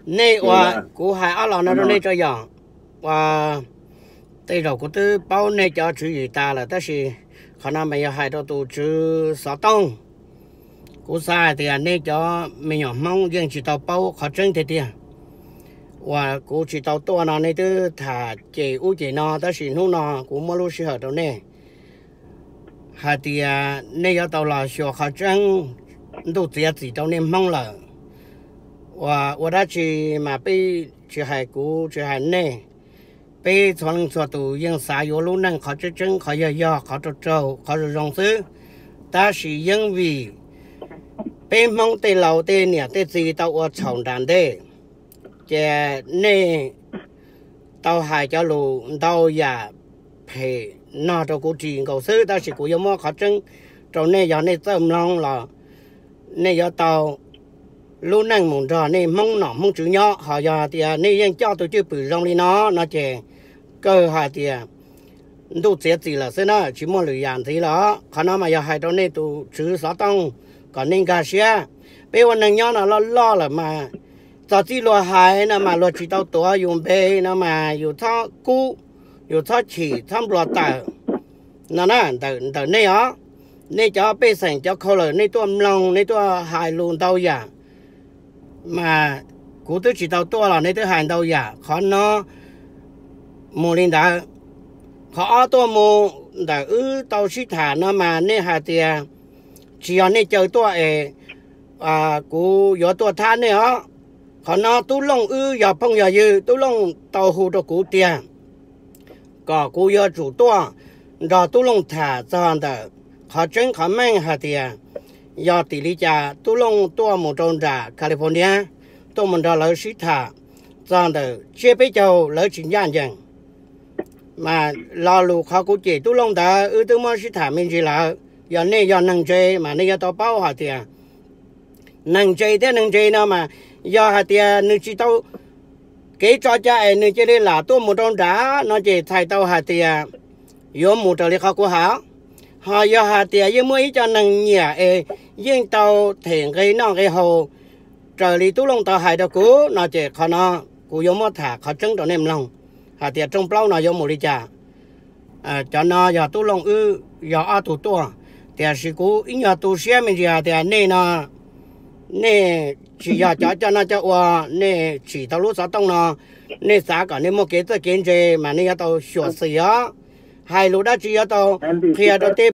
Nej ua, kuv hais ob los no rau nej tso yom. Ua, tej zaum kuv twb paub nej cov tswv yim tas lawm, tab sis qhov no mas yog hais rau tus tswv xov tooj. Kuv xav hais tias nej cov me nyuam Hmoob yeej tsis tau paub qhov tseeb tiag tiag. Uas kuv tsis tau tuaj no nej twb tham ces ub ces no, tab sis hnub no kuv muab lub sij hawm rau nej hais tias nej yuav tau los xyuas qhov tseeb, ntuj txiav txim rau nej Hmoob lawm. Uas ua dab tsi mas peb, tsis hais kuv tsis hais nej, peb txhua leej txhua tus yeej xav yuav lub neej qhov tseeb tseeb, qhov yog yog, qhov raug raug, qhov zoo zoo xwb. Tab sis yeej vim peb Hmoob tej laus tej niam tej txiv tau ua txhaum nram ntej, ces nej tau hais cov lus ntau yam phem no rau kuv ris nkaus xwb, tab sis kuv yuav muab qhov tseeb rau nej, yog nej txawj mloog los nej yuav tau lub neej mus nrog nej Hmoob nom Hmoob tswv nyob. Ho yog hais tias nej yeej coj tus cwj pwm zoo li no no ces kawg hais tias ntuj txiav txim lawm xwb na, tsis muaj lwm yam ntxiv lawm. Qhov no mas yog hais rau nej tus tswv xov tooj kom nej nkag siab. Peb ua neeg nyob no loj loj lawm mas txog txij luag hais no mas luag tsis tau tuav yus npe no mas yus txhob kub, yus txhob chim, txhob npluav tawm no na. Ntawm nej os, nej cov pej xeem cov khau lawm, nej tuaj mloog, nej tuaj hais lus ntau yam mas kuv twb tsis tau tuaj los nej twb hais ntau yam. Qhov no mus li ntawd. Qhov ob tuaj mus ntawm wb tau sib tham no mas nej hais tias tsis yog nej caw tuaj es kuv yuav tuaj thab nej os. Qhov no Tub Looj wb yog phooj yog ywg, Tub Looj tau hu rau kuv tiag kom kuv yuav tsum tuaj nrog Tub Looj tham txog ntawm qhov tseeb qhov meej hais tias yog tim li cas Tub Looj tuaj mus rau nram California, tuaj mus nrog lawv sib tham txog ntawm tsiab peb caug lawv tsis ncaj ncees. Mas lo lus qhov kuv cem Tub Looj ntawd wb twb muab sib tham me ntsis lawm. Yog nej yog neeg ntse mas nej yuav tau paub hais tias neeg ntse thiab neeg ntse no mas yog hais tias nws tsis tau kev tso cai es nws cia li lam tuaj mus rau nram no ces txhais tau hais tias yuav mus raws li qhov kuv hais. Ho yog hais tias yeej muaj ib co neeg nyiam es yeej tau them nqe noj nqe haus raws li Tub Looj tau hais rau kuv no ces qhov no kuv yuav muab tham qhov tseeb rau nej mloog hais tias rooj plaub no yuav mus li cas. Cov no yog Tub Looj wb yog ob tug tuaj, tiam sis kuv ib nyuag tu siab me ntsis hais tias nej no, nej tsis yog cov coj noj coj ua, nej tsim tau lub xov tooj no, nej xav kom nej muaj kev txawj kev ntse mas nej yuav tau xyuam xim os. Hais lus dab tsi yuav tau qhia rau tej